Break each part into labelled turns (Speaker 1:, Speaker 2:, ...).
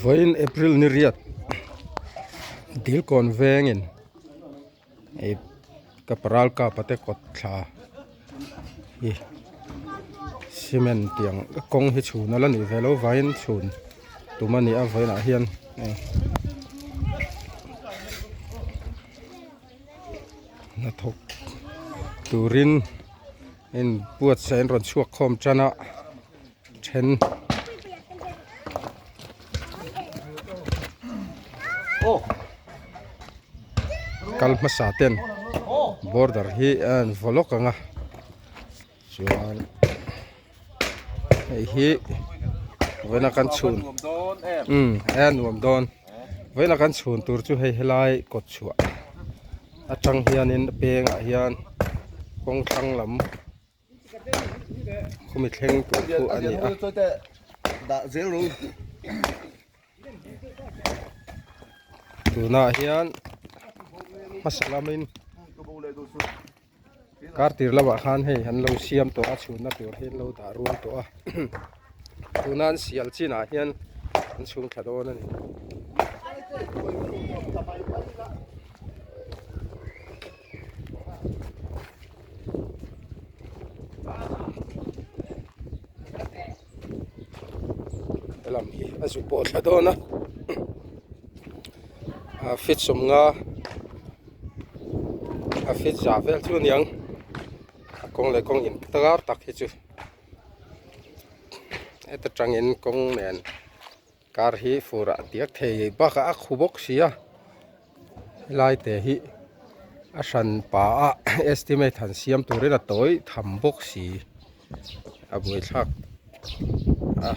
Speaker 1: Vawiin April ni riat Dilkawn vengin ih ka paral kapa te kawt thla hi cement tiang kawng hi chhun a la nih ve loh vangin chhun tum a ni a vawiinah hian hei hnathawk turin inbuatsaih an rawn chhuak khawm tan a. Then kal hmasa ten border hi a an vaw lawk ang a chuan hei hi vawiin a kan chhun umm a nuam dawn vawiin a kan chhun tur chu hei helai kawt chhuah atang hianin pengah hian kawng thlang lam. Khumi thleng tur khu a ni a. Tunah hian hmasa lamin kar tir lamah khan hei an lo siam tawh a chhunna tur hi an lo dah rual tawh a tuna an sial chinah hian an chhung thla dawn a ni. Helam hi a zu pawh thla dawn a a feet sawmnga a feet za vel chu a niang a kawng leh kawng in tar tak hi chu heta tangin kawng nen. Car hi fur ah tiak thei bakah a khu bawk si a helai te hi a hran pa a estimate han siam turin a tawi tham bawk si a buaithlak a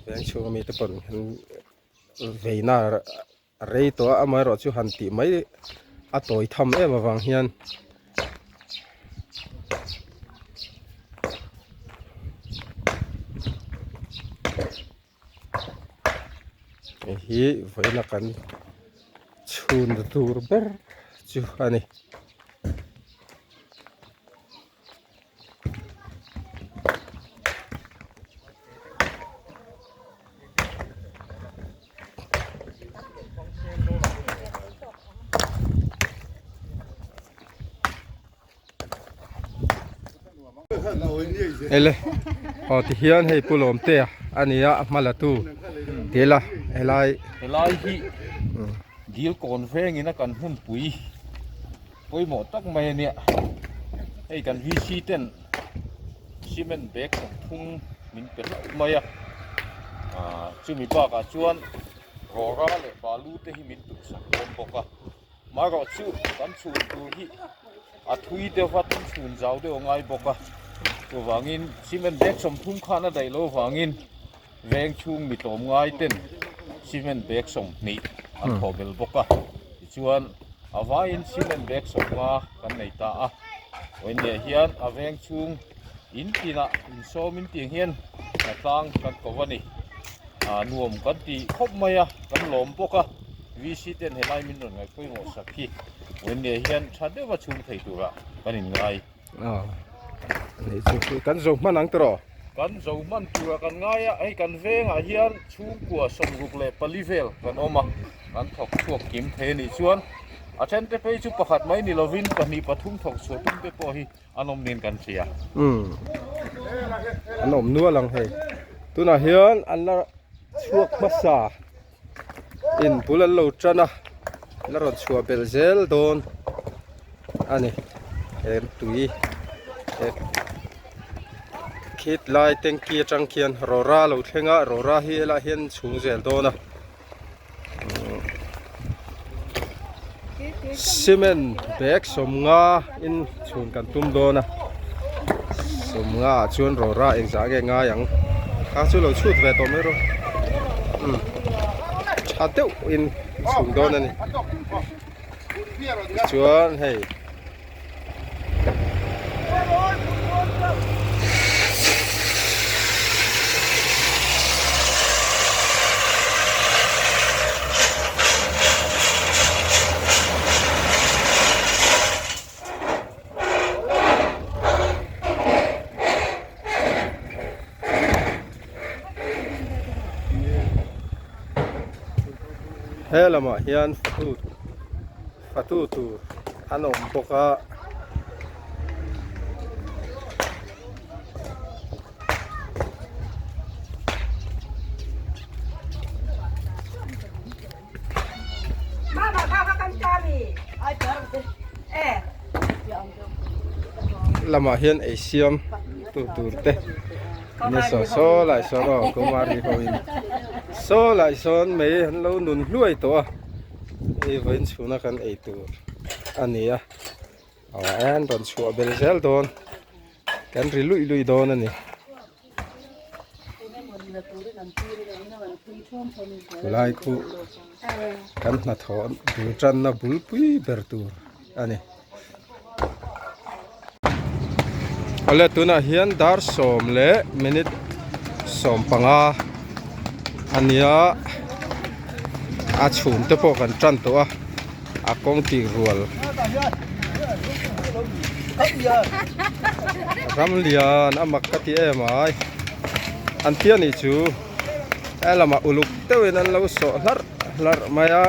Speaker 1: veng chhung ami te pawh an veina a rei tawh a amaherawh chu han tih mai a tawi tham em avang hian hei hi vawiina kan chhun tur ber chu a ni. Ele aw ti hian hei pu lawmte a ni a a hma la tu tila helai
Speaker 2: helai hi dil kawn vengin a kan hmunpui pawimawh tak mai a nia hei kan VC ten cement bag 30 min pe hlauh mai a ah chumi bakah chuan rawra leh balu te hi min tumsak dawn bawk a marawh chu kan chhun tur hi a thui deuh a tin chhun zau deuh a ngai bawk a chuvangin cement bag 30 khan a daih loh avangin veng chhung mi tlawm ngai ten cement bag 20 an thawh belh bawk a tichuan a vaiin cement bag 50 kan nei ta a vawiinah hian a veng chhung in tinah insawm in tih ang hian hnatlang kan ko a ni ah nuam kan tih khawp mai a kan lawm bawk a VC ten helai min rawn ngaih pawimawh sak hi vawiinah hian tha deuha chhung thei turah kan inngai.
Speaker 1: Kan zo hman ang tawh.
Speaker 2: Kan zo hman tura kan ngai a, hei kan vengah hian chhungkua 64 vel kan awm a, kan thawk chhuak kim thei a nih chuan a then te phei chu pakhat mai ni lovin pahnih pathum thawk chhuah tum te pawh hi an awm niin kan hria.
Speaker 1: Umm an awm nual ang hei. Tunah hian an la chhuak hmasa in bul an lo tan a, la rawn chhuah belh zel dawn a ni. He tui he khit lai tanky atang khian rawra a lo thleng a, rawra hi helaiah hian chhung zel dawn a. Cement bag 50 in chhun kan tum dawn a 50 ah chuan rawra engzah nge ngai ang kha chu lo chhut ve tawh mai rawh umm tha deuh in chhun dawn a ni tichuan hei. He lamah hian fatu fatu tur an awm bawk a. Lamah hian ei siam tu tur te ni saw saw lai sawn aw kumari ho in saw lai sawn mei an lo nun hluai tawh a hei vawiin chhuna kan ei tur a ni a aw an rawn chhuah bel zel dawn kan ri luih luih dawn a ni. Khulai khu kan hnathawh bul tanna bulpui ber tur a ni. Awle tunah hian dar sawm leh minute 15 a nia a chhum te pawh kan tan tawh a a kawng tih rual ram lian a mak ka ti em ai an tia nih chu he lamah uluk deuhin an lo sawh hlarh hlarh mai a.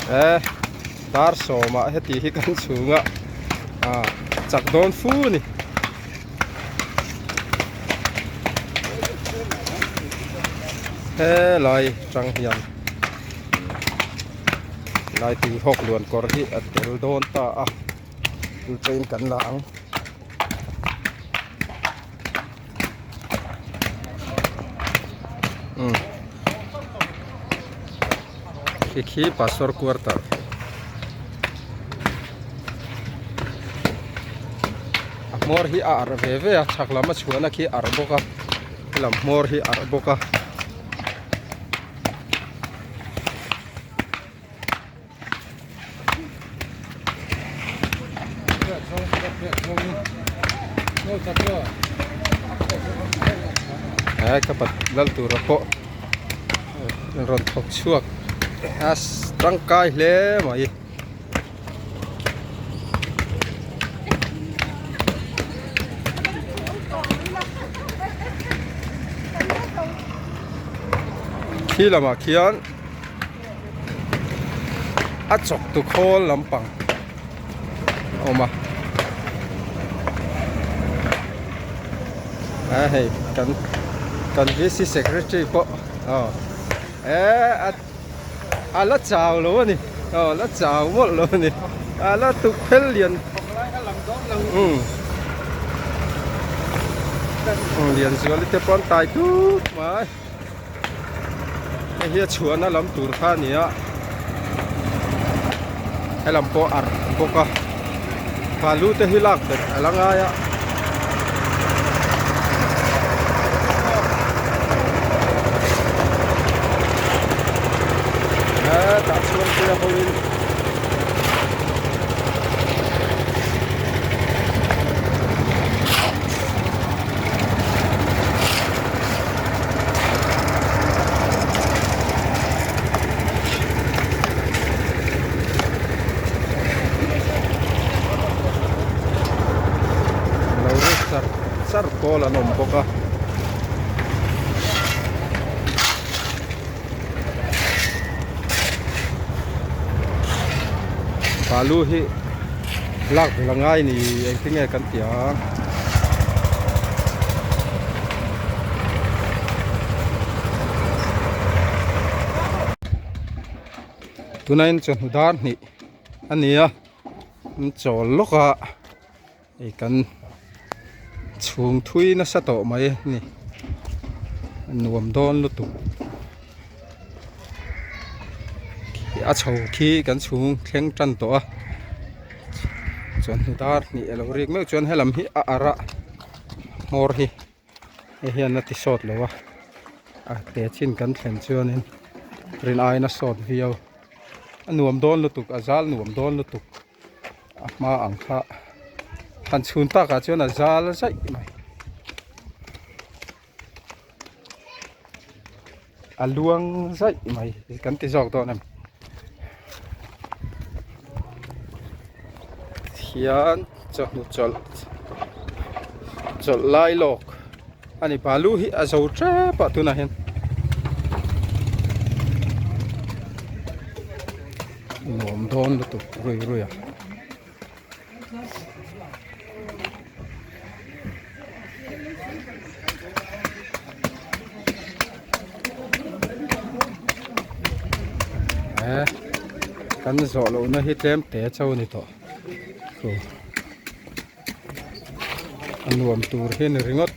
Speaker 1: E dar sawmah heti hi kan chhunga ah chak dawn fu a ni. Helai tang hian lai tui hawk luan kawr hi a tel dawn ta a train kan la ang. Khi khi pastor quarter a hmawr hi a arh ve ve a chhak lam a chhuahna khi a arh bawk a helam hmawr hi a arh bawk a. He ka pat lal tura pawh rawn thawk chhuak a tangkai hle mai. Khi lamah khian. A chawk tu khawl lampang a awm a a hei kan kan vc secretary pawh aw eh a la chau lo a ni aw la chau mawlh lo a ni a la tuk phel lian umm Lianzuali te pawh an tai tut mai. Hei hi a chhuahna lam tur kha a ni a helam pawh arh bawk a balu te hi lak bet a la ngai a. Hetah chuan tia ho in Lo ri char char pawl an awm bawk a. Balu hi lak bel a ngai ni engtin nge kan ti ang. Tuna in chawhnu dar hnih a ni a an chawl lawk a hei kan chhung thui nasa tawh mai a ni a nuam dawn lutuk a chho khi kan chhung thleng tan tawh a chawhnu dar hnih a lo rik meuh chuan helam hi a arh a hmawr hi. Hei hian a ti sawt lo a a te chin kan thlen chuanin rin aiin a sawt viau a nuam dawn lutuk a zal nuam dawn lutuk a hma ang kha han chhun takah chuan a zal zaih mai a luang zaih mai kan ti zawk dawn a ni hian chawhnu chawlh chawlh lai lawk. Ani balu hi a zo tep a tunah hian nuam dawn lutuk rui rui a. Eh kan zawh lohna hi tlem te cho ni tawh chu a nuam tur hi ni ringawt.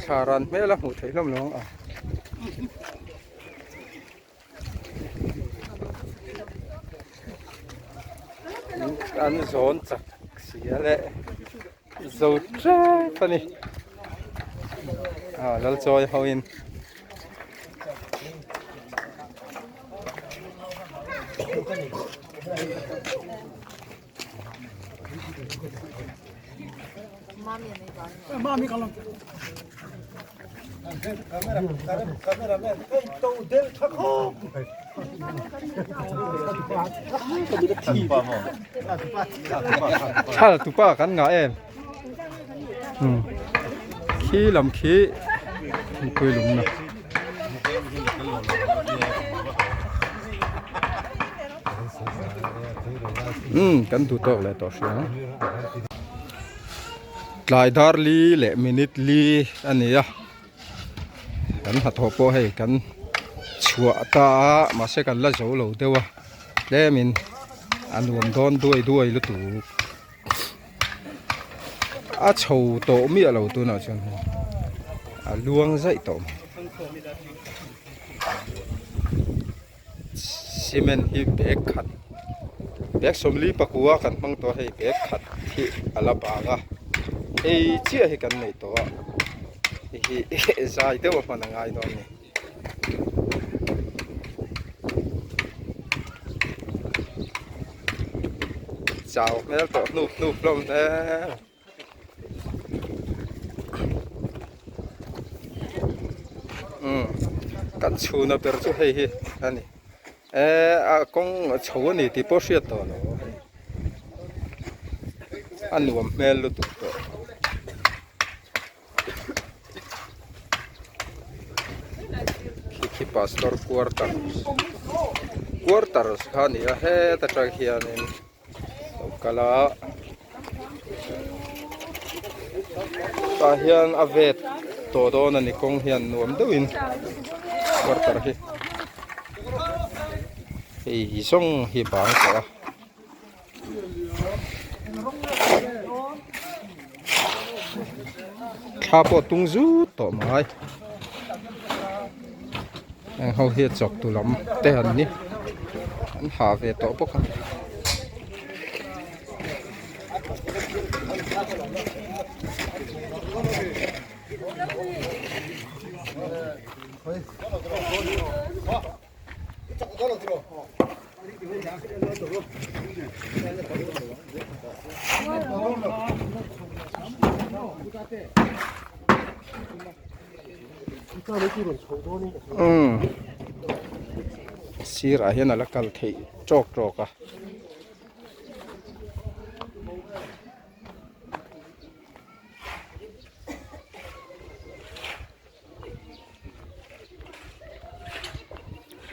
Speaker 1: Thla ran hmel a hmuh theih hlawm lo ang a. An zawn chak sia leh zo tep a ni ah Lalchawi ho in. Thal tupa kan ngah em khi lam khi thingpui lumna. Umm kan duh tawk leh tawh hria ang tlai dar li leh minute li a ni a kan hnathawh pawh hei kan chhuah ta a mahse kan la zo lo deuh a tlemin a nuam dawn duai duai lutuk a chho tawh miah lo tunah chuan hei a luang zaih tawh mai. Cement hi bag khat bag sawmli pakua kan hmang tawh a hei bag khat hi a la bang a hei chiah hi kan nei tawh a hei hi zai deuh a hman a ngai dawn a ni. Chau hmel tawh hnup hnup hlawm hle. Umm kan chhuna ber chu hei hi a ni eh a kawng a chho a ni tih pawh hriat tawh lo a nuam hmel lutuk tawh. Khi khi pastor quarters quarters kha a ni a heta tang hianin. Lo kal a tah hian a vet tawh dawn a ni kawng hian nuam deuhin quarter hi hei hi zawng hi bang tawh a. Thla pawh tung zut tawh mai heng ho hi chawk tu lam te an ni an ha ve tawh bawk a. Umm sirah hian a la kal theih tawk tawk a.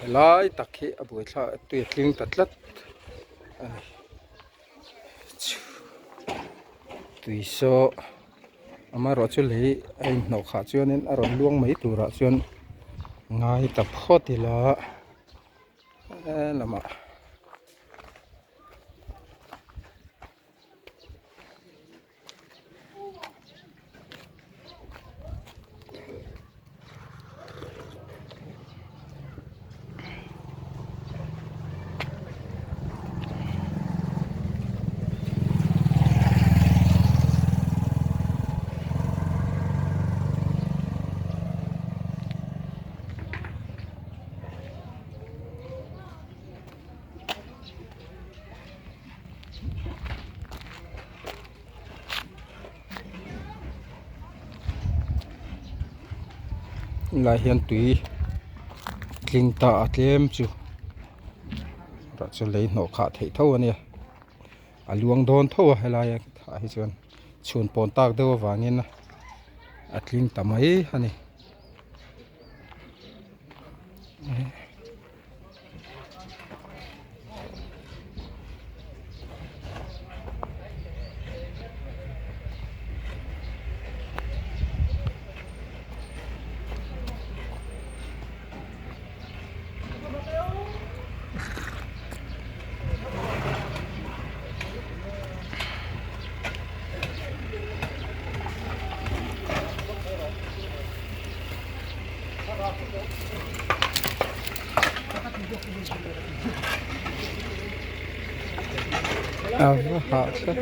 Speaker 1: Helai tak hi a buaithlak a tui a tling ta tlat a ni tui saw amaherawh chu lei a inhnawh khah chuanin a rawn luang mai turah chuan ngai ta phawt ila helamah. Helai hian tui tling ta a tlem chu erawh chu lei hnawh khah theih tho a nia a luang dawn tho a helai ah hi chuan chhun pawn tak deuh avangin a tling ta mai a ni. A va hah tlat.